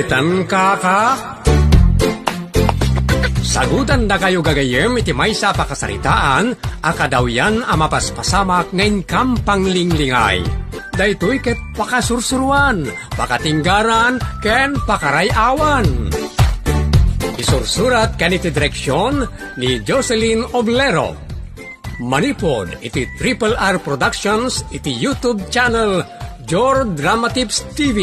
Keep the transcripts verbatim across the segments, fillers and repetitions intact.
Tan kaka? Sagutandakayo gagayyem iti maysa a pakasaritaan a kadawyan a mapaspasamak nga inkam panglinglingay. Daytoy ket pakasursuruan, pakatinggaran, ken pakaray-awan. Isursurat ken iti direksion ni Jocelyn Oblero. Manipud iti Triple R Productions iti YouTube channel Jor Drama Tips T V.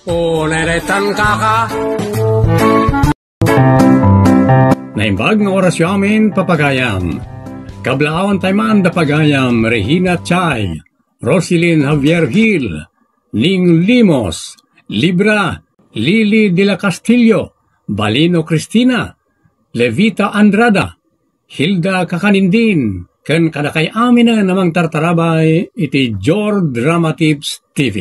O, neretan kaka. Naimbag nga orasyo amin, papagayam. Kablaawan tayo man da pagayam Regina Chay, Rosilin Javier Gil, Ning Limos, Libra, Lily de la Castillo, Balino Cristina, Levita Andrada, Hilda Kakanindin, ken kadakay aminen a mangtartarabay iti Jor Drama Tips T V.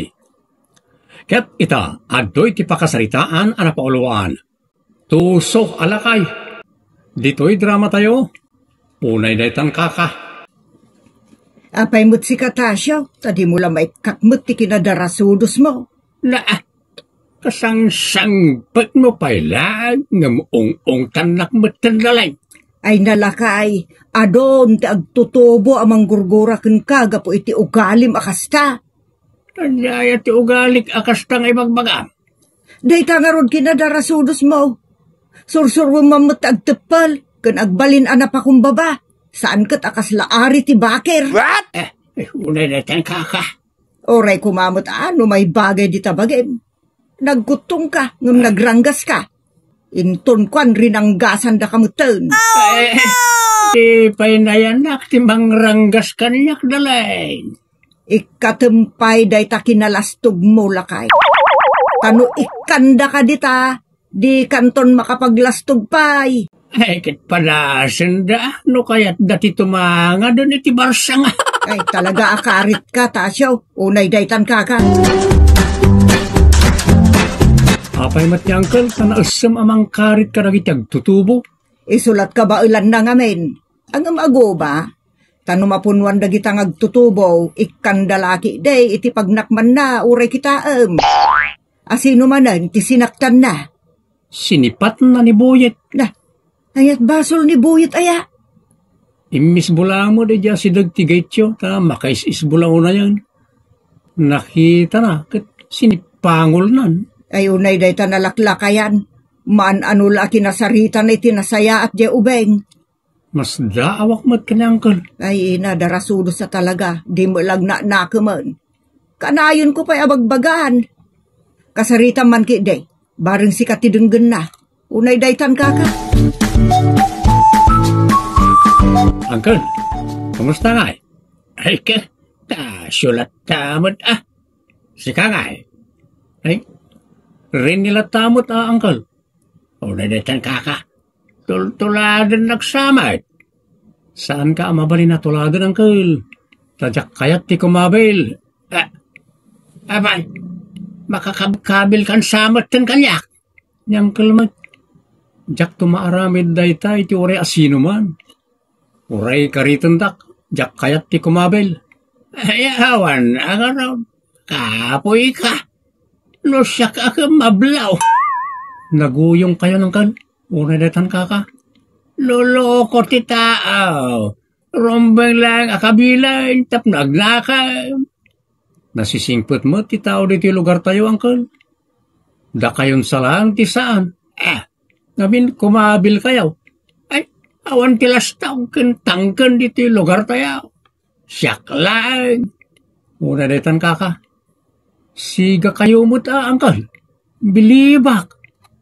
Ket ita, adtoy ti pakasaritaan a napauluan. Tuso a lakay. Ditoy drama tayo. Unay daytan kaka. Apay met sika, Tasio, ta dimo la maikkat met ti kinadarasudosmo. Na, kasangsangbetmo pay laeng ngem ung-ungtannak met ten lalay. Ay nalakay, adun ti agtutubo a manggurgura kenka gapu iti ugalim a kasta. Ania aya ti ugalik a kasta nga ibagbagam? Dayta ngarud kinadarasudosmo. Sursuruem man met ti agteppel ken agbalin a napakumbaba. Saan ket a kasla ari ti bakir. What? Eh, eh, unay daytan kaka. Uray koma met a no maibagay dita bagim. Nagkuttongka ngem nagranggaska. Inton kuan rinanggasandaka metten. Eh, di pay nayanak ti mangranggas kaniak, dalay. Ikkatem pay dayta kinalastogmo, lakay. Ta no ikkandaka dita, dikanton makapaglastog pay. Ay, ket padasenda, no kayatda ti tumangaden iti barsanga. Ay, talaga a karitka, Tasio. Unay daytan kaka. Apay met ni Uncle, ta naessem a mangkarit kadagiti agtutubo? Isu la't kabaelanna ngamin. Ngem aguba, ta no mapunwan dagita nga agtutubo, ikkanda la ketdi iti pagnakmanna, uray kitaem. A sino manen ti sinaktanna? Sinipatna ni Buyet. Na, ania't basol ni Buyet aya? Immisbo laeng met idiay asideg ti gaytyo, ta makaisisbo la unayen. Nakitana, ket sinipangolnan. Ay, unay dayta nalaklakayan. Maan-ano la a kinasaritana iti nasayaat diay ubing. Masdaawak met ken ni Uncle. Ay, ina, darasudos a talaga. Di met la agnakemen. Kanayonko pay a bagbagaan. Kasaritam man ketdi. Bareng sika ti denggenna. Unay daytan kaka. Uncle, kumusta ngay? Ay, ke, ta, siulatta met, ah. Sika ngay? Ay, rinni latta met, ah, Uncle. O, daytan kaka. Tultuladen nagsamet. Saanka a mabalin a tuladen, Uncle. Ta diak kayat ti kumabil. Ah, apay, makakabkabilkan sa metten kaniak. Ni Uncle met, diakto maaramid dayta iti uray a sinoman. Uray karitendak, diak kayat ti kumabil. Ay, awan, a ngarud, kapoyka. No siak a ket mablaw. Naguyongkayo, Uncle. Unay daytan kaka. Loloko ti tao. Rumbeng laeng a kabilen tapno agnakem. Nasisingpet met ti tao ditoy lugartayo, Uncle. Dakayon sa laeng ti saan. Ah, ngamin kumabilkayo. Ay, awan ti lastog ken tangken ditoy lugartayo. Siak laeng. Unay daytan kaka. Sigakayo met a, Uncle. Bilibak.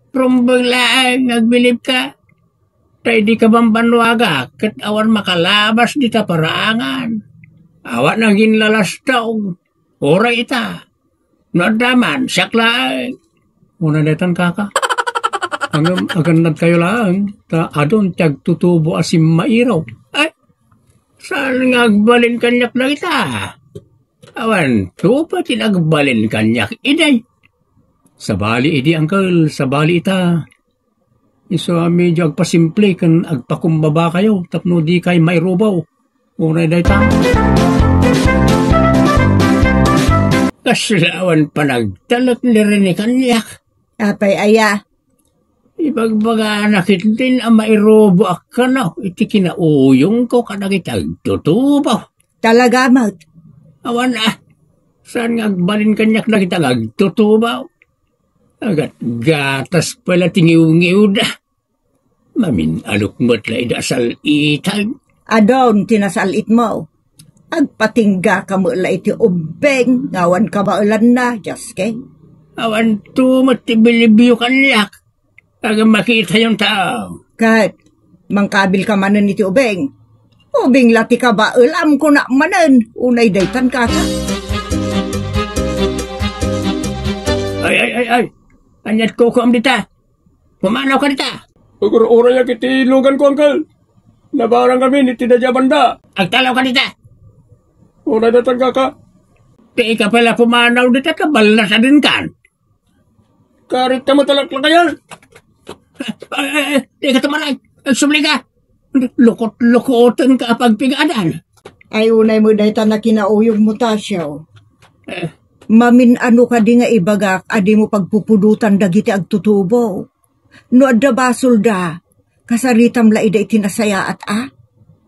Rumbeng laeng nga agbilibka. Ta idi ka bambannuagak ket awan makalabas dita paraangan. Awan a ginlalastog. Uray ita. No adda man, siak laeng. Unay daytan kaka. Ngem agannadkayo laeng, ta adun ti agtutubo a simmairaw. Ay, saan nga agbalin kaniak dagita? Awan, tupa ti nagbalin kaniak idi. Sabali idi, Uncle, sabali ita. Isu a medyo agpasimple ken agpakumbabakayo tapno dikay mairubaw. Unay dayta. Kasla awan panagtalek ni Rene kaniak. Apay aya? Ibagbagana ketdin a mairuboak kano iti kinauyongko kadagiti agtutubo. Talaga met. Awan a, saan nga agbalin kaniak dagiti agtutubo? Agatgatas pay la ti ngiwngiwda. Mamin-anok met la idi a sal-itan. Adun ti nasal-itmo. Agpatinggaka met la iti ubbing nga awan kabaelanna, Jaske. Awanto met ti bilibyo kaniak. Agmakitayon ta. Ket, mangkabilka manen iti ubing. Ubing la ti kabaelam, kunak manen, unay daytan kaka. Ay, ay, ay, ay. Ania't kukuam dita? Pumanawka dita. Agur-urayak iti luganko, Uncle. Nabarang amin iti dadia banda. Agtalawka dita. Unay daytan kaka. Ti ika pay la pumanaw dita, kabalna sadinkan. Karit ka matalaklakayan. Ay, ay, ay, di ka tumaray. Agsubli ka. Lukot-lukoten ka a pagpigadan. Ay, unay mo dayta na kinauyog mo, Tasyo. Eh. Mamin-ano kadi nga ibagak a di mo pagpupudotan dagiti agtutubo? No adda basolda, kasaritam la ida iti nasayaat a?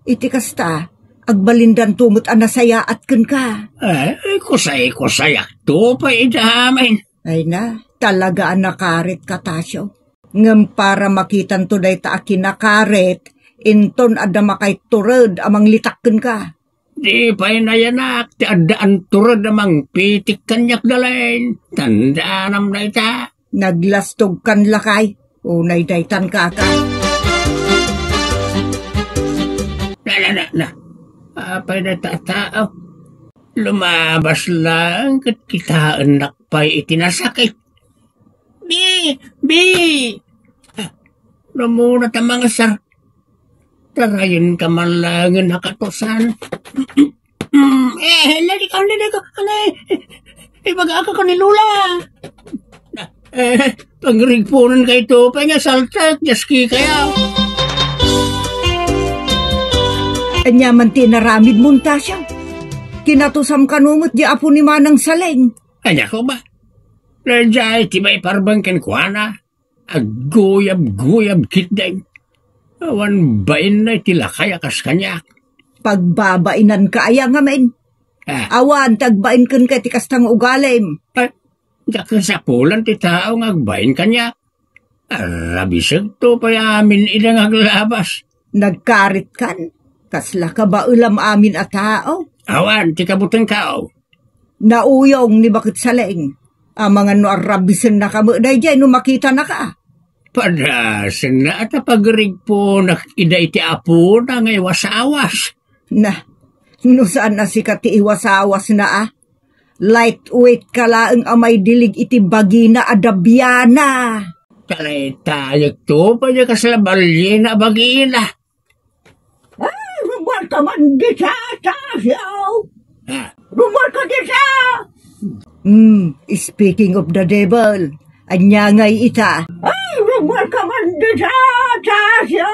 Iti kasta, agbalindanto met a nasayaat kenka. Eh, kusay-kusayakto pay ida amin. Ay na, talaga a nakarit ka, Tasyo. Ngem para makitanto dayta a kinakarit, inton adda makaitured a manglitak kenka. Di pay nayanak ti adda antured a mangpitik kaniak, Dalin. Tandaanam dayta. Naglastogkan lakay. Unay daytan kaka. Na, na, na, na. Apay dayta a tao? Lumabas laeng ket kitaennak pay iti nasakit. Bi! Bi! Ah, rumuna ta mangasar. Tarayenka man laengen a katusan. Mm, eh, ladika, ladika. Ano eh? Ibagaka ken ni Lola. Eh, pagrigpunan kayto, pay nga saltak, Jaske kaya. Ania man ti inaramidmo, Tasyo? Kinatusam kano met di apo ni Manang Saleng. Ania ko ba? Daydiay ti maiparbeng kenkuana. Agguyab-guyab ketdin. Awan bainna iti lakay a kas kaniak. Pagbabainanka aya ngamin? Ah. Awan ti agbain kenka iti kasta nga ugalim. Ay, diak kasapulan ti tao nga agbain kaniak. Arabisekto pay amin ida nga aglabas. Nagkaritkan? Kasla kabaelam amin a tao? Awan ti kabutengko. Nauyong ni Baket Saleng. Amangan no arrabisennaka met daydiay no makitanaka. Padasenna a ta pagrigpunak ida iti apona nga iwasawas. Na, no saan a sika ti iwasawasna a? Lightweight ka laeng a maidilig iti bagina a dabiana. Talaytayekto pay a kasla baliena a bagina. Ah, rummuarka man dita, Tasyo! Ah. Rummuarka dita! Hmm, speaking of the devil, ania ngay ita? Ah, rummuarka man dita, Tasyo!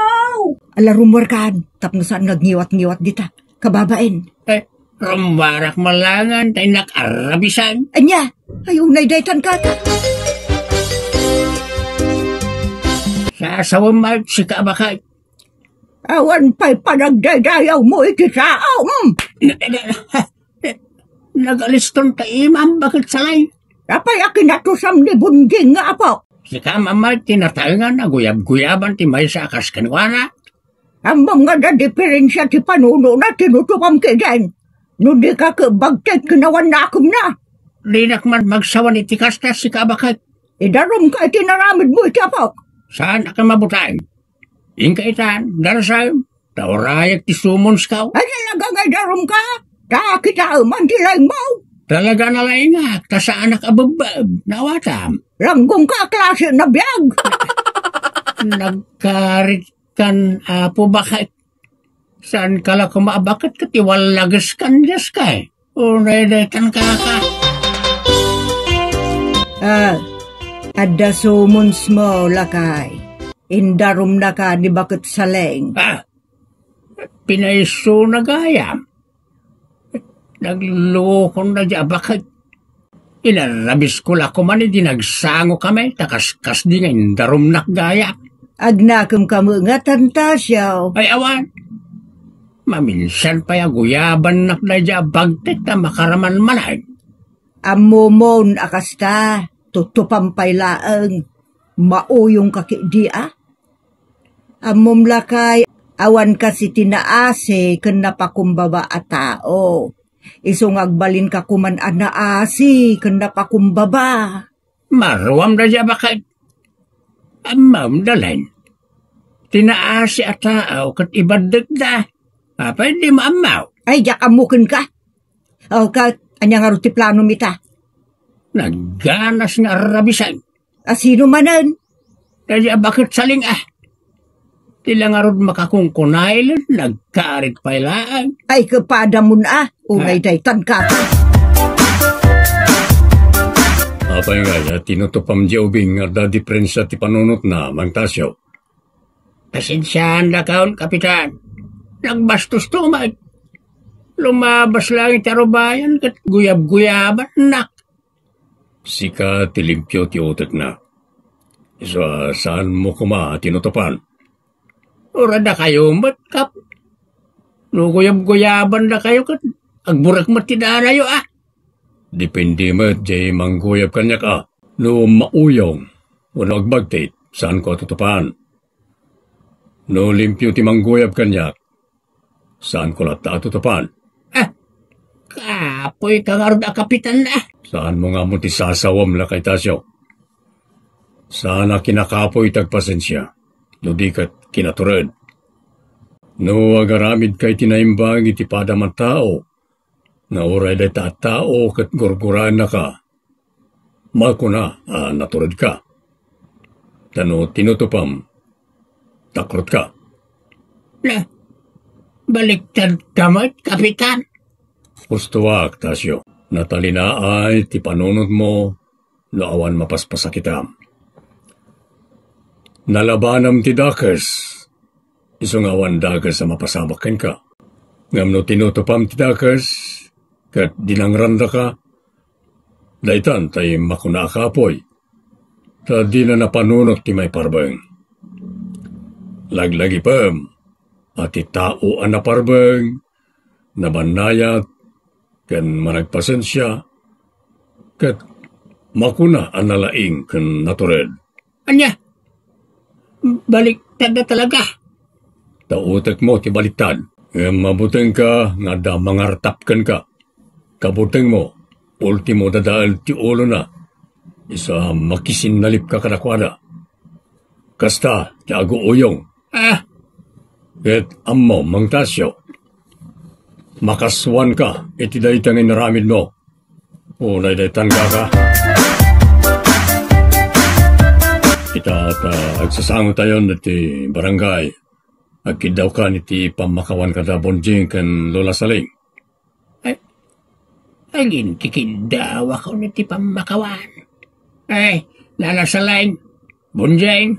Ala, rummuarkan, tapno saan nga agngiwat-ngiwat dita. Kababain. Eh, rummuarak man laengen, ta innak arrabisan. Ania? Ay, unay daytan kaka. Sasawem met, sika a baket. Awan pay panagdaydayawmo iti tao, mm. Na, na, na, nagaliston ta imam, Baket Saleng. Apay a kinatusam ni Bungging nga apo? Sika met ti nataengan a guyab-guyaban ti maysa a kas kenkuana. Ammom nga adda diperensia ti panunona, tinutupam ketdin. No di ka ket bagtek ken awan nakemna. Dinak man magsawan iti kasta, sika a baket. Idarumka iti naramidmo iti apok. Saan a ka mabuteng. Inka itan, darasem, ta urayek ti sumonsko. Ay, talaga nga idarumka? Ta kitaem man ti laengmo. Talaga a nalaingak, ta saanak a bebbeb, naawatam. Ranggongka a klase na biag. Nagkarit kan Apo Baket. Saanka la koma a baket ket iwallageskan, Jaske. Unay daytan kaka. Ah, adda summons mo, lakay. Indarumnaka ni Baket Saleng. Ah, pinaysona gayam. Naglulukonna di a baket. Inarrabisko la koman idi nagsangokami, ta kaskasdi nga indarumnak gayam. Agnakemka met ngatan, Tasio. Ay, awan. Maminsan pay a guyabannak daydiay a bagtit ta makaraman manen. Ammomon a kasta, tutupam pay laeng. Mauyongka ketdi a. Ammom lakay, awan kasi ti naasi ken napakumbaba a tao. Isu nga agbalinka koman a naasi ken napakumbaba. Maruam daydiay a baket. Ammom, Dalen. Ti naasi a tao ket ibaddekda. Apay dimo ammo? Ay, diak ammo kenka. O, ket, ania ngarud ti planom ita? Nagganas nga arrabisen. A sino manen? Daydiay a baket saling, a. Ti la ngarud makakungkunail, nagkaarit pay laeng. Ay, kapadamon, a. Unay daytan ka. Apay ngay a tinutupam diay ubing nga adda diferensia ti panunotna, Mang Tasio? Pasensiaandakon, Kapitan. Nagbastosto met. Lumabas laeng iti arubayan ket guyab-guyabannak. Sika ti limpio ti utekna. Isu a saanmo koma a tinutupan. Uray dakayo met, Kap. No guyab-guyabandakayo ket agburek met ti danayo, a. Depende met diay mangguyab kaniak, a. No mauyong wenno agbagtit, saanko a tutupan. No limpio ti mangguyab kaniak, saanko latta a tutupan. A, kapoyka ngarud a kapitan, a. Saanmo nga ammo ti sasawem, lakay Tasio. Saan a kinakapoy ti agpasensia, no di ket kinatured. No agaramidka iti naimbag iti padam a tao, nga uray dayta a tao ket gurguraennaka, makuna a naturedka. Ta no tinutupam, takrotka. Na, baliktadka met, Kapitan. Hustoak, Tasio. Natalinaay ti panunotmo no awan mapaspasakitam. Nalabanam ti dakes, isu nga awan dakes a mapasamak kenka. Ngem no tinutupam ti dakes, ket dinangrandaka, daytan tay makuna a kapoy, ta dina napanunot ti maiparbeng. Laglagipem a ti tao a naparbeng, nabannayat, ken managpasensia, ket makuna a nalaing ken natured. Ania? Baliktadda talaga? Ta utekmo ti baliktad. Ngem mabutengka nga adda mangartap kenka. Kabutengmo, ultimo dadael ti ulona. Isu a makisinnalipka kadakuada. Kasta ti aguuyong. A. Ket ammo, Mang Tasio, makasuanka iti dayta nga inaramidmo. Unay daytan, kaka. Ita ta agsasangotayon iti barangay. Agkiddawkan iti pammakawan kada Bonjing ken Lola Saling. Ay, agintikiddawakon iti pammakawan. Ay, Lola Saling, Bonjing,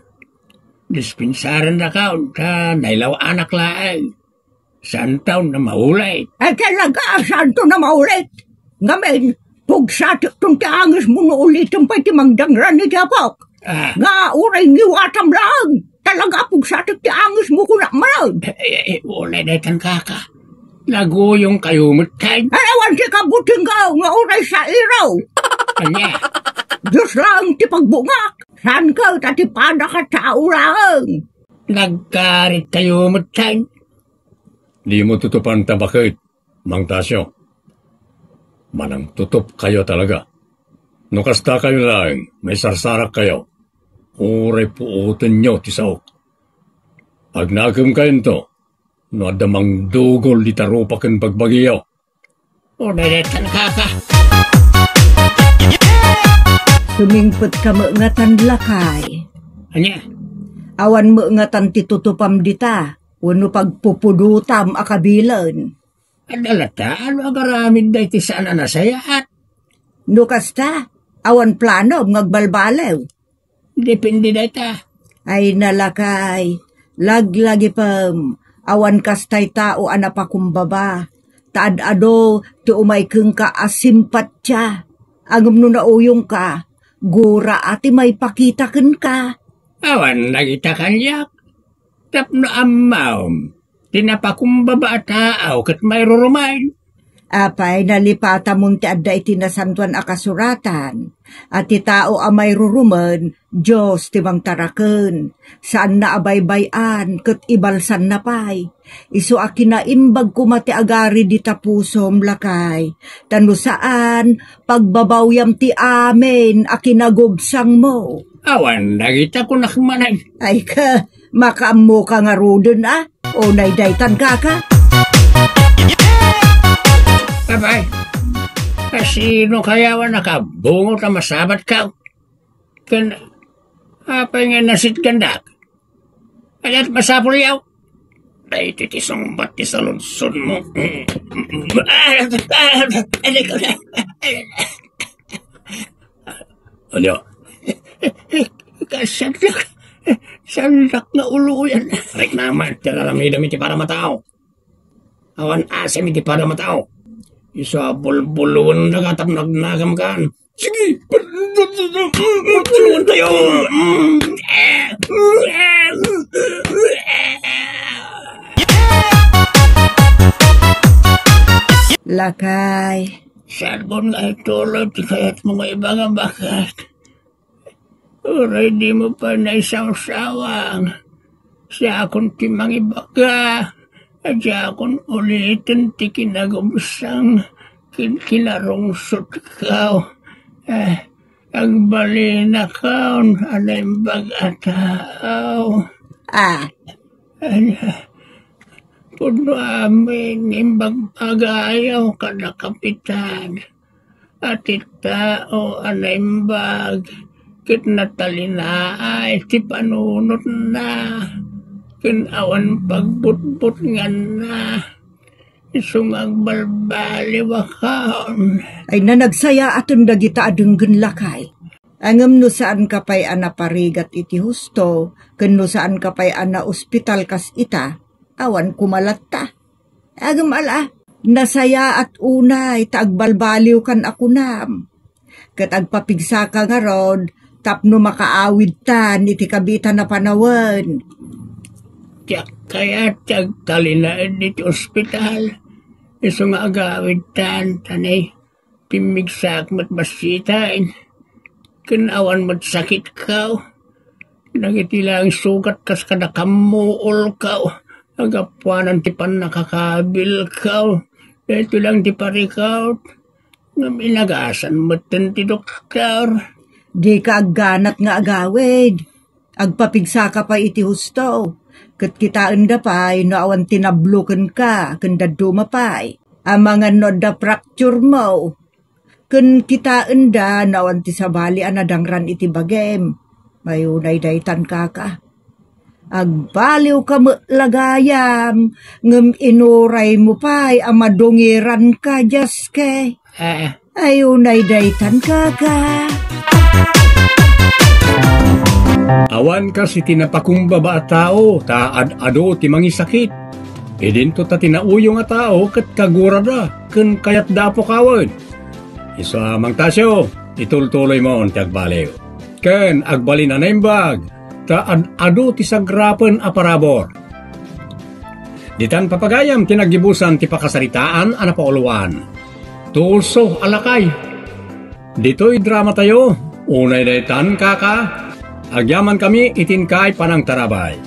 dispensarendakon ta nailaw-anak laeng. Saanton a maulit. Ay, talaga, saanton a maulit. Ngamin, pugsatekton ti angesmo no ulitem pay ti mangdangran iti apok. A. Nga uray ngiwatam laeng. Talaga, pugsatek ti angesmo, kunak manen. E, e, e, unay daytan, kaka. Naguyongkayo met, kay. Ay, awan ti kabutengko nga uray sairo. Ania? Dios laeng ti pagbungak. Saan ket a ti padak a tao laeng. Nagkaaritkayo met, kay. Dimo tutupan ta baket, Mang Tasio. Manangtutopkayo talaga. No kastakayo laeng, maisarsarakkayo. Uray puotenyo ti saok. Agnakemkayonto no adda mangdugol dita rupa ken bagbagiyo. O, daytan, kaka. Sumingpetka met ngatan, lakay. Ania? Awan met ngatan ti tutupam dita, wenno pagpupudotam a kabilen. Adda latta no agaramid dayta saan a nasayaat. No kasta, awan planom nga agbalbaliw. Depende dayta. Ay, nalakay, laglagipem, awan kastay tao a napakumbaba, ta ad-adu ti umay kenka a simpatia. Ngem no nauyongka, gura a ti maipakita kenka. Awan dagita kaniak. Tapno ammam, ti napakumbaba a taaw ket mairurumen. Apay, nalipatamon ti adda iti Nasantoan a Kasuratan, a ti tao a mairurumen, Dios ti mangtaraken, saanna a baybay-an, ket ibalsanna pay. Isu a kinaimbag koma ti agarid ita pusom, lakay, ta no saan, pagbabawyam ti amin a kinagubsangmo. Awan dagita kunak manen. Ay ka, makaammoka ngaruden, a? Unay daytan, kaka? Apay, kasino kaya a nakabungot a masabatkaw? Ken, apay nga nasitgandak? Ket masapulyo. Daytoy ti sungbat ti saludsodmo. Ania? Kasandak, sandak nga uloyan. Riknaman ti aramidem iti paramatao. Awan asem iti paramatao. Isu a bulbuluendak a tapno agnagamkan. Sige, bulbuluentayo. Lakay. Saanko nga ituloy ti kayatmo nga ibaga, baket? Uray dimo pay naisawsawang, siakon ti mangibaga, a diakon uliten ti kinagubsang ken kinarungsotko. Eh, agbalinakon a naimbag a tao. Ah. Ania, pudno amin nga imbagbagayo kada kapitan a ti tao a naimbag ket natalinaay ti panunotna ken awan pagbutbutnganna, isu nga agbalbaliwakon. Ay, nanagsayaat dagita a denggen, lakay. Ngem no saanka pay a naparigat iti husto, ken no saanka pay a naospital kas ita, awan koma latta. Ngem ala, nasayaat unay ta agbalbaliwkan a kunam. Ket agpapigsaka ngarud tapno makaawidtan iti kabiitan a panawen. Diak kayat ti agtalinaed iti ospital, isu nga agawidtan, ta ni, pimmigsaak met bassiten, ken awan met sakitko. Dagiti laeng sugat kas kada kammuolko, agapuanan ti pannakakabilko. Daytoy laeng ti parikut, ngem inagasan metten ti doktor. Dika agganat nga agawid. Agpapigsaka pay iti husto, ket kitaenda pay no awan ti nablo kenka ken dadduma pay. Amangan no adda fracture mo, ken kitaenda no awan ti sabali a nadangran iti bagim. Ay, unay daytan, kaka. Agbaliwka met la gayam, ngem inuraymo pay a madungiranka, Jaske. Ah. Ay, unay daytan, kaka. Awan kas iti napakumbaba a tao ta ad-adu ti mangisakit. Idinto ta ti nauyong a tao ket kagurada ken kayatda a pukawen. Isu a, Mang Tasio, itultuloymon ti agbaliw. Ken agbalin a naimbag, ta ad-adu ti sagrapen a parabur. Ditan papagayam ti naggibusan ti pakasaritaan a napauloan. Tulso a lakay. Ditoy dramatayo, unay daytan, kaka, agyamankami iti inkay panangtarabay.